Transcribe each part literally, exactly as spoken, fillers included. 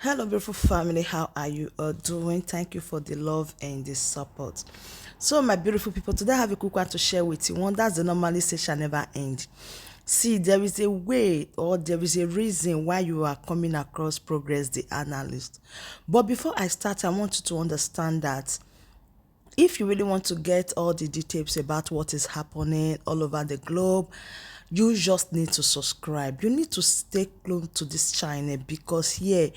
Hello, beautiful family. How are you all doing? Thank you for the love and the support. So, my beautiful people, today I have a quick one to share with you. One that's the normally say shall never end. See, there is a way or there is a reason why you are coming across Progress the Analyst. But before I start, I want you to understand that if you really want to get all the details about what is happening all over the globe, you just need to subscribe. You need to stay close to this channel because here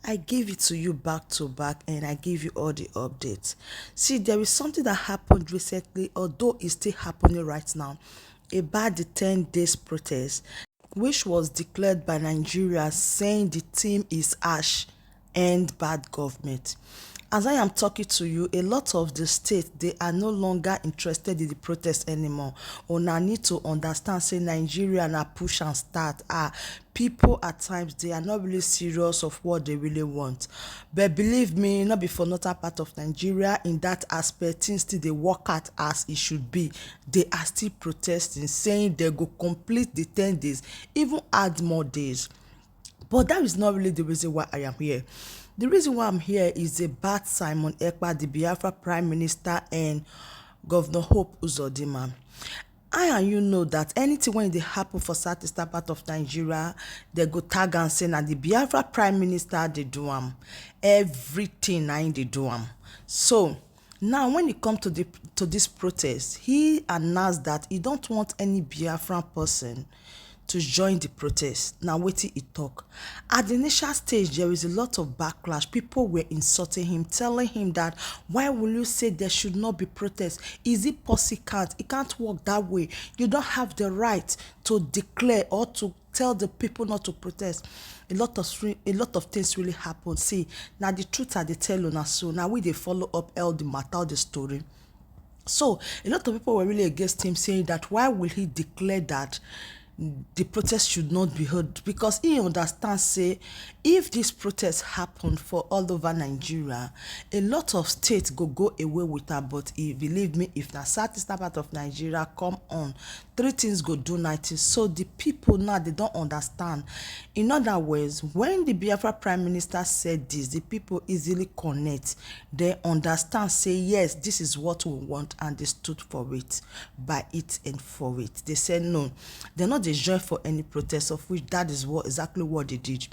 I give it to you back to back and I give you all the updates. See, there is something that happened recently, although it's still happening right now, about the ten days protest, which was declared by Nigeria, saying the theme is ash and bad government. As I am talking to you, a lot of the states, they are no longer interested in the protest anymore. Una need to understand say Nigeria na push and start. Ah, people at times, they are not really serious of what they really want. But believe me, not be for northern part of Nigeria, in that aspect, things still dey work out as it should be. They are still protesting, saying they go complete the ten days, even add more days. But that is not really the reason why I am here. The reason why I'm here is about Simon Ekpa, the Biafra Prime Minister, and Governor Hope Uzodinma. I and you know that anything wey dey happen for southeastern part of Nigeria, they go tag and say na the Biafra Prime Minister dey do am. Everything na him dey do am. So now, when it come to the to this protest, he announced that he don't want any Biafran person to join the protest. Now, wetin he talk? At the initial stage, there is a lot of backlash. People were insulting him, telling him that, "Why will you say there should not be protest? Is it pussycat? It can't work that way. You don't have the right to declare or to tell the people not to protest." A lot of stre- a lot of things really happen. See, now the truth I dey tell una so. Now we dey follow up all the matter, all the story. So a lot of people were really against him, saying that why will he declare that the protest should not be heard? Because he understands say if this protest happened for all over Nigeria, a lot of states go go away with her. But he, believe me, if na southeastern part of Nigeria come on, three things go do nothing. So the people now, they don't understand. In other words, when the Biafra Prime Minister said this, the people easily connect. They understand, say, "Yes, this is what we want," and they stood for it, by it and for it. They said no. They're not dey join for any protest, of which that is what exactly what they did.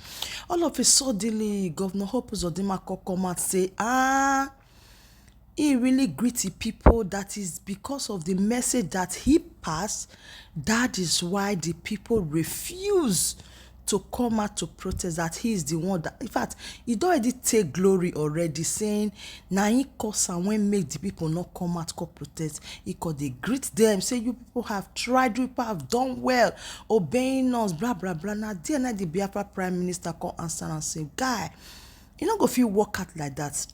All of a suddenly, Governor Hope Uzodinma come out say, ah, he really greedy people. That is because of the message that he passed. That is why the people refuse to come out to protest, that he is the one that, in fact, he don already take glory already, saying na him cause am when make the people not come out come protest. He could dey greet them, say, "You people have tried, you people have done well, obeying us, blah blah blah." Now there, now the Biafra Prime Minister come answer and say, "Guy, you no go fit work out like that.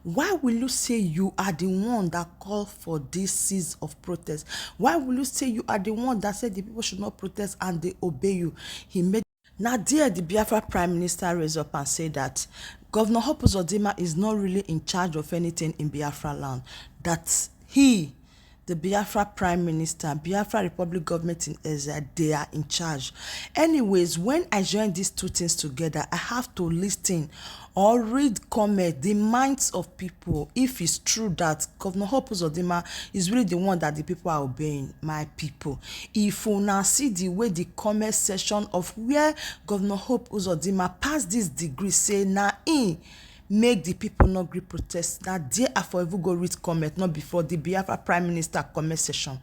Why will you say you are the one that called for this cease of protest? Why will you say you are the one that said the people should not protest and they obey you?" He made Now there, the Biafra Prime Minister raised up and said that Governor Hope Uzodinma is not really in charge of anything in Biafra land. That he, the Biafra Prime Minister, Biafra Republic government in Ezra, they are in charge. Anyways, when I join these two things together, I have to listen or read comment, the minds of people, if it's true that Governor Hope Uzodinma is really the one that the people are obeying, my people. If una see the way the comment section of where Governor Hope Uzodinma pass this decree, say na him make the people not gree protest, na there I for even go read comment, not before the Biafra Prime Minister comment section.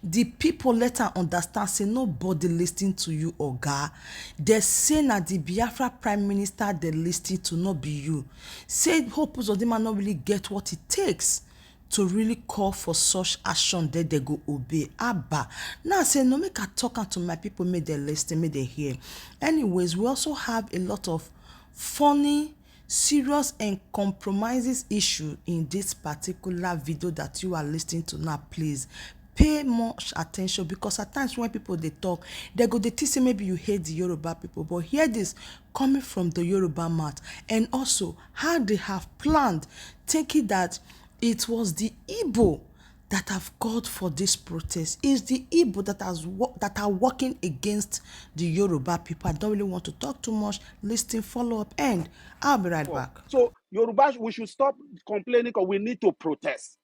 The people let am understand say nobody listen to you, oga. They say na the Biafra Prime Minister they listen to, not be you. Say Hope Uzodinma not really get what it takes to really call for such action that they go obey. Abba. Now say no, make I talk am to my people, make they listen, make they hear. Anyways, we also have a lot of funny, serious and compromises issue in this particular video that you are listening to now. Please pay much attention, because at times when people they talk, they go, they think say maybe you hate the Yoruba people, but hear this coming from the Yoruba mouth, and also how they have planned, thinking that it was the Igbo that have called for this protest is the Igbo that has wo- that are working against the Yoruba people. I don't really want to talk too much. Listen, follow up, and I'll be right back. So Yoruba, we should stop complaining because we need to protest.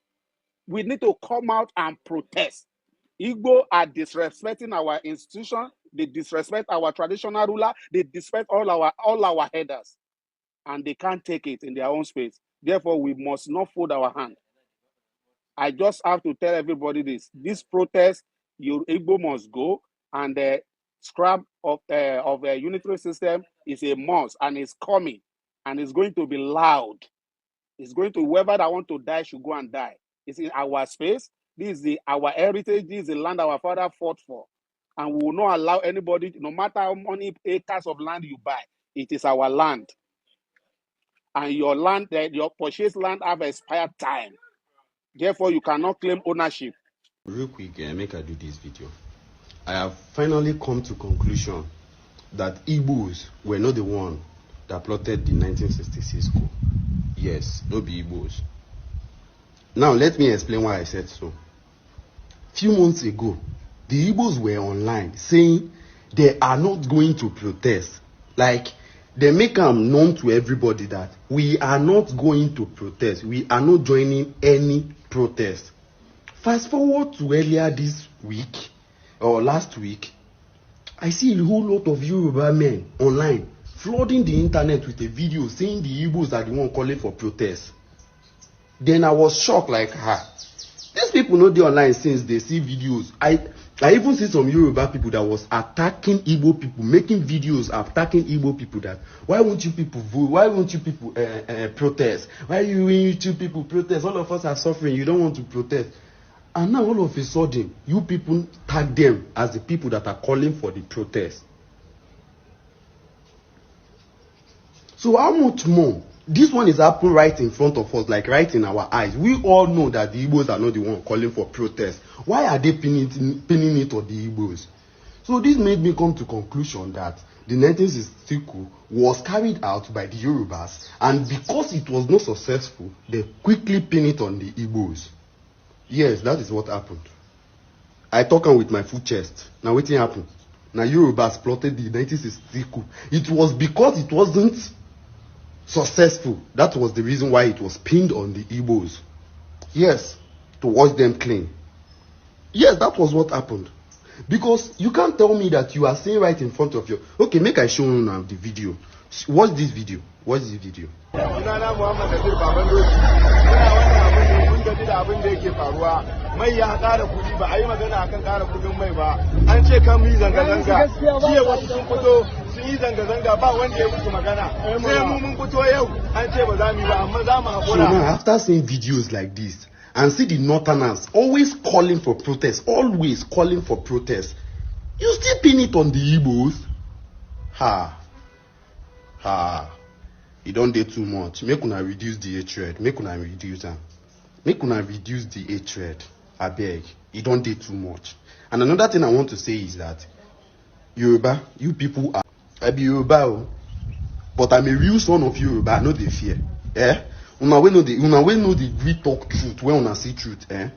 We need to come out and protest. Igbo are disrespecting our institution. They disrespect our traditional ruler. They disrespect all our all our headers, and they can't take it in their own space. Therefore, we must not fold our hand. I just have to tell everybody this: this protest, your Igbo must go, and the scrap of uh, of a unitary system is a must, and it's coming, and it's going to be loud. It's going to, whoever that want to die should go and die. It's in our space. This is the our heritage. This is the land our father fought for, and we will not allow anybody, no matter how many acres of land you buy, it is our land. And your land, eh, your purchase land have expired time. Therefore, you cannot claim ownership. Real quick, eh, make I do this video. I have finally come to conclusion that Igbos were not the one that plotted the nineteen sixty-six coup. Yes, no be Igbos. Now let me explain why I said so. Few months ago, the Igbos were online saying they are not going to protest. Like, they make am known to everybody that we are not going to protest. We are not joining any protest. Fast forward to earlier this week or last week, I see a whole lot of Yoruba men online flooding the internet with a video saying the Igbos are the one calling for protest. Then I was shocked, like, ha, these people no dey online since they see videos. I I even see some Yoruba people that was attacking Igbo people, making videos attacking Igbo people that why won't you people vote? Why won't you people uh, uh, protest? Why you when you two people protest? All of us are suffering. You don't want to protest. And now all of a sudden, you people tag them as the people that are calling for the protest. So how much more? This one is happening right in front of us, like right in our eyes. We all know that the Igbos are not the one calling for protest. Why are they pinning it, pinning it on the Igbos? So this made me come to conclusion that the nineteen sixty-six coup was carried out by the Yorubas, and because it was not successful, they quickly pin it on the Igbos. Yes, that is what happened. I talk am with my full chest. Now wetin happen? Na Yorubas plotted the nineteen sixty-six coup. It was because it wasn't successful. That was the reason why it was pinned on the Igbos. Yes, to wash them clean. Yes, that was what happened. Because you can't tell me that you are saying right in front of your. Okay, make I show you now the video. Watch this video. Watch this video. Sunana Muhammad Nazir Baban Doki. Muna wannan abin ne mun gaji da abin da yake faruwa. Mai ya ƙara kuɗi, ba a yi magana akan ƙara kuɗin mai ba. An ce kan mu yi zanga-zanga. Jiya wasu sun fito sun yi zanga-zanga, ba wanda ya musu magana. Sai mu mun fito yau an ce ba za mu yi ba, amma za mu So now, haƙura. After seeing videos like this and see the northerners always calling for protest, always calling for protest, you still pin it on the Igbos? Ha, ha, e don dey too much. Make una reduce the hatred. Make una reduce am. Make una reduce the hatred. Abeg, e don dey too much. And another thing I want to say is that Yoruba, you people are. I be Yoruba, o, but I'm a real son of Yoruba. I no dey fear. Eh? Una wey no dey, una wey no dey gree talk truth when una see truth, eh?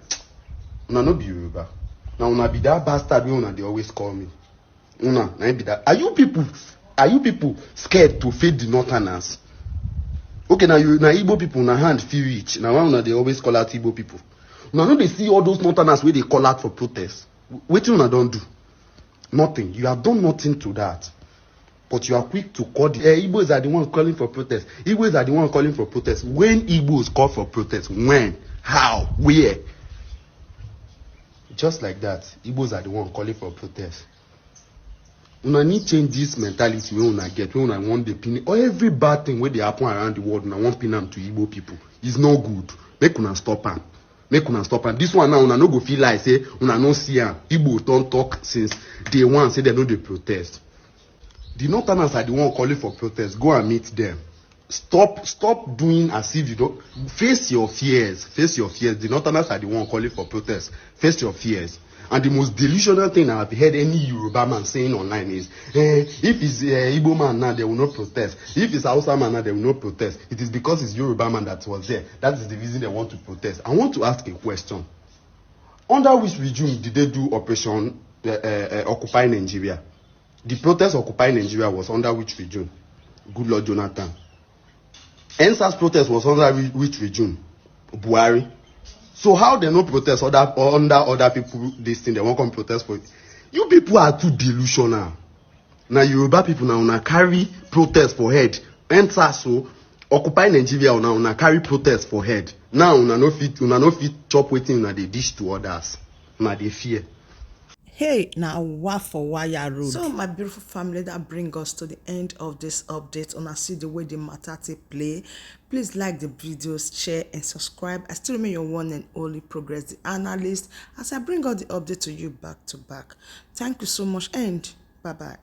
Una no be Yoruba. Na una be that bastard wey una dey always call me. Una na im be that. Are you people? Are you people scared to face the northerners? Okay, na you na Igbo people, na hand fit reach. Na why una dey always call out Igbo people. Una no dey see all those northerners wey dey call out for protest. Wetin una don do? Nothing. You have done nothing to that. But you are quick to call the eh, Igbos are the one calling for protest. Igbos are the one calling for protest. When Igbos call for protest? When? How? Where? Just like that, Igbos are the one calling for protest. Una need change this mentality wey una get, wey una wan dey pin or every bad thing wey dey happen around the world, una wan pin am to Igbo people. It's no good. Make una stop am. Make una stop am. This one now, una no go feel like say una no see am. Igbo don talk since day one say dem no dey protest. The northerners are the one calling for protest. Go and meet them. Stop, stop doing as if you don't face your fears. Face your fears. The northerners are the one calling for protest. Face your fears. And the most delusional thing I've heard any Yoruba man saying online is, eh, if it's uh, Igbo man now, they will not protest. If it's Hausa man now, they will not protest. It is because it's Yoruba man that was there. That is the reason they want to protest. I want to ask a question. Under which regime did they do operation uh, uh, uh, occupy Nigeria? The protest occupy Nigeria was under which regime? Goodluck Jonathan. Endsars protest was under which regime? Buhari. So how they no protest other or under other people this thing they won't come protest for it? You people are too delusional. Now Yoruba people now una carry protest for head. Endsars so occupy Nigeria now una carry protest for head. Now una no fit una no fit chop wetin una dey dish to others. Una dey fear. Hey, now what for wire road? So my beautiful family, that bring us to the end of this update. Una see the way the matter take play. Please like the videos, share and subscribe. I still remain your one and only Progress the Analyst as I bring all the update to you back to back. Thank you so much and bye bye.